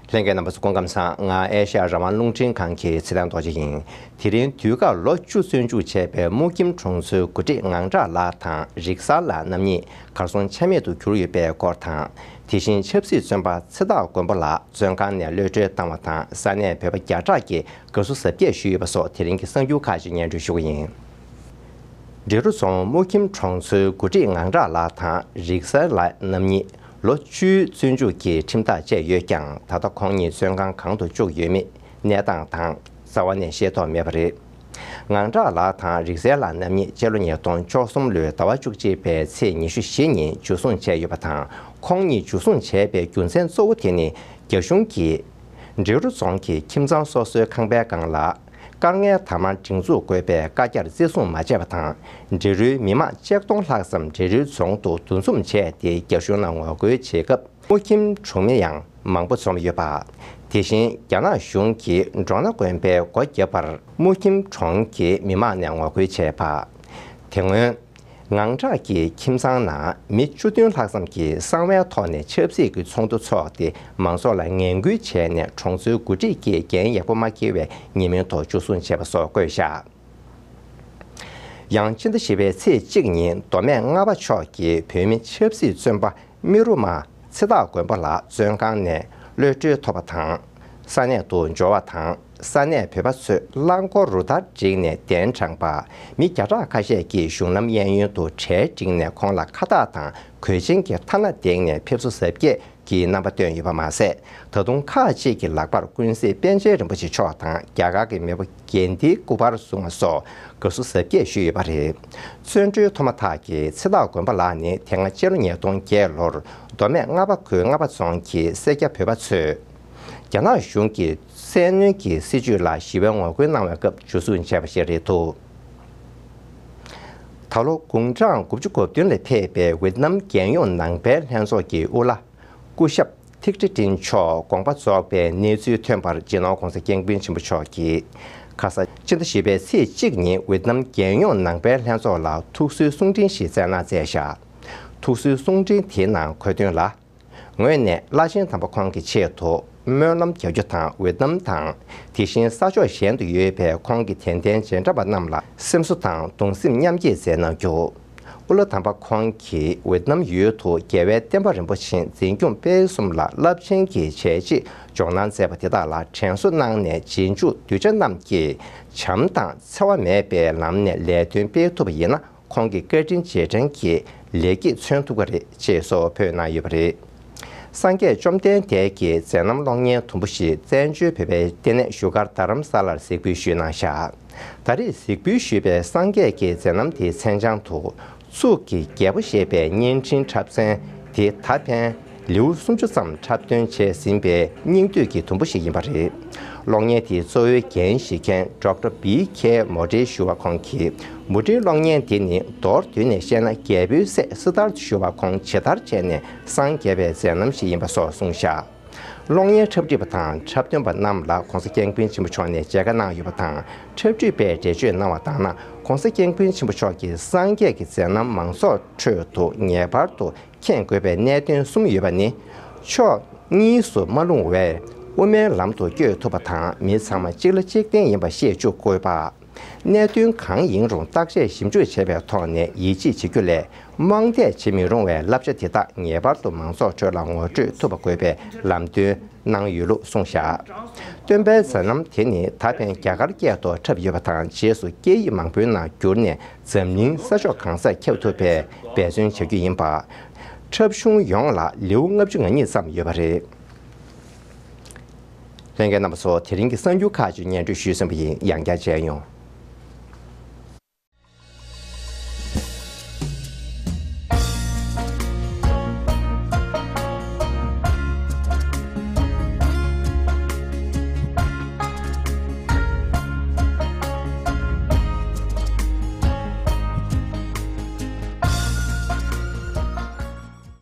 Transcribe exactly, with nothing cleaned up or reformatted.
ལྷན་རྒྱས་རྣམ་པ་ཚོ་སྐུ་ཁམས་བཟང་། ང་ཨེ་ཤ་ཡ་རང་དབང་རླུང་འཕྲིན་ཁང་གི་ཚེ་བརྟན་རྡོ་རྗེ་ཡིན། དེ་རིང་དུས་བཀག་ལོ་བཅུ་བཙོན་འཇུག་བྱས་པའི་སྨུག་ཁྱིམ་གྲོང་ཚོའི་འགོ་ཁྲིད་ངང་གྲགས་ལགས་དང་རིག་གསར་ལགས་རྣམ་གཉིས་གར་སོང་ཆ་མེད་དུ་གྱུར་ཡོད་པའི་སྐོར་དང་། དེ་བཞིན་ཆབ་སྲིད་བཙོན་པ་ཚེ་བདག་མགོན་པོ་ལགས་བཙོན་ཁང་ནས་གློད་གྲོལ་བཏང་བ་དང་ས་གནས་བོད་པ་བརྒྱ་ཕྲག་གིས་དགའ་བསུ་གཟབ་རྒྱས་ཞུས་ཡོད་པ་སོགས་དེ་རིང་གི་གསར་འགྱུར་ཁག་ཅིག་སྙན་སྒྲོན་ཞུ་གི་ཡིན། འབྲི་རུ་རྫོང་སྨུག་ཁྱིམ་གྲོང་ཚོའི་འགོ་ཁྲིད་ངང་གྲགས་ལགས་དང་རིག་གསར་ལགས་རྣམ་གཉིས་ལོ་བཅུའི་བཙོན་འཇུག་གི་ཁྲིམས་ཐག་བཅད་ཡོད་ཀྱང་། ད་ལྟ་ཁོང་གཉིས་བཙོན་ཁང་གང་དུ་བཅུག་ཡོད་མེད་གནས་སྟངས་དང་རྩ་བ་ནས་ཤེས་རྟོགས་མེད་པ་རེད། ངང་གྲགས་ལགས་དང་རིག་གསར་ལགས་རྣམ་གཉིས་སྤྱི་ལོ་ཉིས་སྟོང་བཅུ་གསུམ་ལོའི་ཟླ་བ་བཅུ་གཅིག་པའི་ཚེས་ཉི་ཤུ་བཞི་ཉིན་འཇུ་བཟུང་བྱས་ཡོད་པ་དང་། ཁོང་གཉིས་འཇུ་བཟུང་བྱས་པའི་རྒྱུ་མཚན་གཙོ་བོ་དེ་ནི་རྒྱ་གཞུང་གིས་འབྲི་རུ་རྫོང་གི་ཁྱིམ་ཚང་སོ་སོའི་ཁང་པའི་སྒང་ལ། དཀའ་ངལ་དང་མ་སྒྲིག་འཛུགས་དགོས་པའི་བཀའ་རྒྱར་བརྩི་སྲུང་མ་བྱས་པ་དང་། འབྲི་རུའི་མི་མང་ཆིག་སྟོང་ལྷག་ཙམ་འབྲི་རུའི་རྫོང་དུ་འདུ་འཛོམས་བྱས་ཏེ་རྒྱ་གཞུང་ལ་ངོ་རྒོལ་བྱེད་སྐབས་སྨུག་ཁྱིམ་གྲོང་མི་ཡང་མང་པོ་འཛོམས་ཡོད་པ། དེ་བཞིན་རྒྱ་ནག་གཞུང་གིས་འབྲོང་སྣ་དགོན་པའི་སྒོ་བརྒྱབ་པར་སྨུག་ཁྱིམ་གྲོང་གི་མི་མང་ནས་ངོ་རྒོལ་བྱས་པ། དེ་སྔོན། ངང་གྲགས་ཀྱི་ཁྱིམ་ཚང་ནང་མི་བཅུ་བདུན་ལྷག་ཙམ་གྱིས་གསང་བའི་ཐོག་ནས་ཆབ་སྲིད་ཀྱི་ཚོགས་འདུ་འཚོགས་ཏེ་མང་ཚོགས་ལ་ངན་སྐུལ་བྱས་ནས་གྲོང་ཚོའི་འགོ་ཁྲིད་ཀྱིས་འགན་ཡག་པོ་མ་འཁྱེར་བའི་ཉེས་མིང་ཐོག་འཇུ་བཟུང་བྱས་པ་སོགས་བཀོད་བཞག་ཡང་སྤྱི་ཟླ་བཞི་པའི་ཚེས་གཅིག་ཉིན་མདོ་སྨད་རྔ་བ་ཕྱོགས་ཀྱི་བོད་མི་ཆབ་སྲིད་བཙོན་པ་རྨེ་རུ་མ་ཚེ་བདག་མགོན་པོ་ལགས་བཙོན་ཁང་ནས་གློད་གྲོལ་ཐོབ་པ་དང་། ས་གནས་དུ་འབྱོར་བ་དང་། ས་གནས་བོད་པ་ཚོས་རླངས་འཁོར་རུ་སྟར་བསྒྲིགས་ནས་གདན་དྲངས་པ། མི་བརྒྱ་ཕྲག་ཁ་ཤས་ཀྱིས་གཞུང་ལམ་གཡས་གཡོན་དུ་གྲལ་བསྒྲིགས་ནས་ཁོང་ལ་ཁ་བཏགས་དང་གོས་ཆེན་གྱི་ཐ་སྣ་བསྒྲིགས་ནས་ཕེབས་བསུ་གཟབ་རྒྱས་ཀྱི་རྣམ་པ་བསྟན་ཡོད་པ་མ་ཟད། ད་དུང་ཁག་ཅིག་གི་ལག་པར་ཀུན་གཟིགས་པཎ་ཆེན་རིན་པོ་ཆེ་མཆོག་དང་རྒྱ་གར་གྱི་མེས་པོ་གྷན་དྷིའི་སྐུ་པར་བཟུང་བ་སོགས་དགའ་བསུ་གཟབ་རྒྱས་ཞུས་ཡོད་པ་རེད། བཙོན་གྲོལ་ཐོབ་མ་ཐག་གི་ཚེ་བདག་མགོན་པོ་ལགས་ནི་དེ་སྔ་སྤྱི་ལོ་ཉིས་སྟོང་བརྒྱད་ལོར་མདོ་སྨད་རྔ་བ་ཁུལ་རྔ་བ་རྫོང་གི་སེར་སྐྱ་བོད་པ་ཚོས་རྒྱ་ནག་གཞུང་གི་བཙན་གནོན་གྱི་སྲིད་བྱུས་ལ་ཞི་བའི་ངོ་རྒོལ་གནང་བའི་སྐབས་འཇུ་བཟུང་བྱས་པ་ཞིག་རེད་འདུག་ད་ལོ་དགུང་གྲངས་དགུ་བཅུ་གོ་བདུན་ལ་ཕེབས་པའི་ཝེད་ནམ་རྒྱལ་ཡོངས་ནང་པའི་ལྷན་ཚོགས་ཀྱི་དབུ་བླ་སྐུ་ཞབས་ཐིག་ཁྲི་ཀྲིན་མཆོག་དགོངས་པ་རྫོགས་པའི་གནས་ཚུལ་ཐོན་པར་སྤྱི་ནོར་༧གོང་ས་༧སྐྱབས་མགོན་ཆེན་པོ་མཆོག་གིས་ཁ་ས་སྤྱི་ཟླ་བཞི་པའི་ཚེས་གཅིག་ཉིན་ཝེད་ནམ་རྒྱལ་ཡོངས་ནང་པའི་ལྷན་ཚོགས་ལ་ཐུགས་གསོའི་གསུང་འཕྲིན་ཞིག་བསྩལ་གནང་མཛད་བཞག་ཐུགས་གསོའི་གསུང་འཕྲིན་དེའི་ནང་འཁོད་དོན་ལ། ངོས་ནས་བླ་ཆེན་དམ་པ་ཁོང་གི་ཆེད་དུ་སྨོན་ལམ་རྒྱག་རྒྱུ་དང་། ཝེད་ནམ་དང་དེ་བཞིན་ས་ཕྱོགས་གཞན་དུ་ཡོད་པའི་ཁོང་གི་དད་ལྡན་རྗེས་འབྲང་པ་རྣམས་ལ་སེམས་གསོ་དང་གདུང་སེམས་མཉམ་སྐྱེད་མཛད་གནང་རྒྱུ། དབུ་བླ་དམ་པ་ཁོང་གིས་ཝེད་ནམ་ཡུལ་དུ་རྒྱལ་བའི་བསྟན་པ་རིན་པོ་ཆེ་འཛིན་སྐྱོང་སྤེལ་གསུམ་ལ་རླབས་ཆེན་གྱི་བྱས་རྗེས་འཇོག་གནང་མཛད་པ་དེ་དག་ལ་དྲན་གསོ་གནང་ནས། རྗེས་འཇུག་གདུལ་བྱ་རྣམས་ཀྱིས་བྱམས་དང་འཚེ་བ་མེད་པའི་ལམ་ནས་ལས་དོན་སྤེལ་ཐུབ་པ་ཡིན་ན། ཁོང་གི་བཀའ་དྲིན་རྗེས་དྲན་གྱི་ལེགས་སྐྱེས་མཚོན་ཐུབ་ཀྱི་རེད་ཅེས་སོགས་འབོད་གནང་ཡོད་པ་རེད། སངས་རྒྱས་བཅོམ་ལྡན་འདས་ཀྱི་མཛད་རྣམ་གློག་བརྙན་དུམ་བུ་ཞིག་བཙན་བྱོལ་བོད་པའི་ལྟེ་གནས་བཞུགས་སྒར་རྡ་རམ་ས་ལར་གཟིགས་འབུལ་ཞུས་གནང་བཞག་ད་རེས་གཟིགས་འབུལ་ཞུས་པའི་སངས་རྒྱས་ཀྱི་མཛད་རྣམ་དེའི་མཚན་བྱང་དུ། གཙུག་གི་རྒྱལ་པོ་ཞེས་པའི་བརྙན་འཕྲིན་འཁྲབ་ཚན་དེ་ད་ཕན། ལེའུ་སུམ་ཅུ་ཙམ་འཁྲབ་སྟོན་བྱས་ཟིན་པའི་སྙིང་བསྡུས་ཀྱི་དུམ་བུ་ཞིག་ཡིན་པ་རེད། གློག་བརྙན་དེའི་གཙོ་བོའི་འགན་བཞེས་མཁན་ཌོག་ཊར་བྷི་ཁེ་མོ་ཊི་ཞུ་བ་ཁོང་གིས། མུ་འབྲེལ་གློག་བརྙན་དེ་ནི་མདོར་བསྡུས་ནས་བཤད་ན་རྒྱལ་པོའི་སྲས་སིད་དྷར་ཐ་ཞུ་བ་ཁོང་ཇི་ལྟར་བྱས་ནས་སངས་རྒྱས་པའི་མཛད་རྣམ་ཞིག་ཡིན་པ་སོགས་གསུངས་བཞག་གློག་བརྙན་འཁྲབ་ཁྲིད་པ་དང་འཁྲབ་སྟོན་པ་རྣམས་ལ་༧གོང་ས་༧སྐྱབས་མགོན་ཆེན་པོ་མཆོག་ནས་མཇལ་ཁ་གནང་ཡོད་པ་དང་། འཁྲབ་ཁྲིད་པས་འགྲེལ་བརྗོད་གནང་བ་ལྟར་ན། ༧གོང་ས་༧སྐྱབས་མགོན་ཆེན་པོ་མཆོག་གིས་སངས་རྒྱས་ཀྱི་མཛད་རྣམ་མང་ཚོགས་ཁྲོད་དུ་ངེས་པར་དུ་མཁྱེན་དགོས་པའི་གནད་དོན་གསུམ་ཡོད་པ་ནི། ཕྱོགས་གཉིས་སུ་མ་ལྷུང་བའི་དབུ་མའི་ལམ་དུ་བསྐྱོད་ཐུབ་པ་དང་། མི་ཚང་མ་གཅིག་ལ་གཅིག་བརྟེན་ཡིན་པ་ཤེས་བཅུག་དགོས་པ། གནད་དོན་གང་ཡིན་རུང་བརྟག་དཔྱད་ཞིབ་འཇུག་བྱས་པའི་ཐོག་ནས་ཡིད་ཆེས་བྱེད་རྒྱུ་ལས། རྨོངས་དད་བྱེད་མི་རུང་བའི་བསླབ་བྱ་དེ་དག་ངེས་པར་དུ་མང་ཚོགས་ཁྲོད་ལ་ངོ་སྤྲོད་ཐུབ་པ་དགོས་པའི་ལམ་སྟོན་གནང་ཡོད་ལུགས་གསུངས་བཞག་སྟོན་པའི་མཛད་རྣམ་དེ་ནི་ད་ཕན་རྒྱ་གར་སྐད་དུ་འཁྲབ་ཡོད་པ་དང་། རྗེས་སུ་སྐད་ཡིག་མང་པོའི་ནང་བསྒྱུར་ནས་འཛམ་གླིང་ས་ཕྱོགས་གང་སར་ཁྱབ་ཐུབ་པའི་འབད་བརྩོན་བྱ་རྒྱུ་ཡིན་པ། འཁྲབ་གཞུང་ཡོངས་ལ་ལེའུ་ལྔ་བཅུ་ང་གཉིས་ཙམ་ཡོད་པ་རེད། ལྷན་རྒྱས་རྣམ་པ་ཚོ། དེ་རིང་གི་གསར་འགྱུར་ཁག་ཅིག་སྙན་སྒྲོན་ཞུས་ཟིན་པ་ཡིན། ཡང་བསྐྱར་མཇལ་ཡོང་།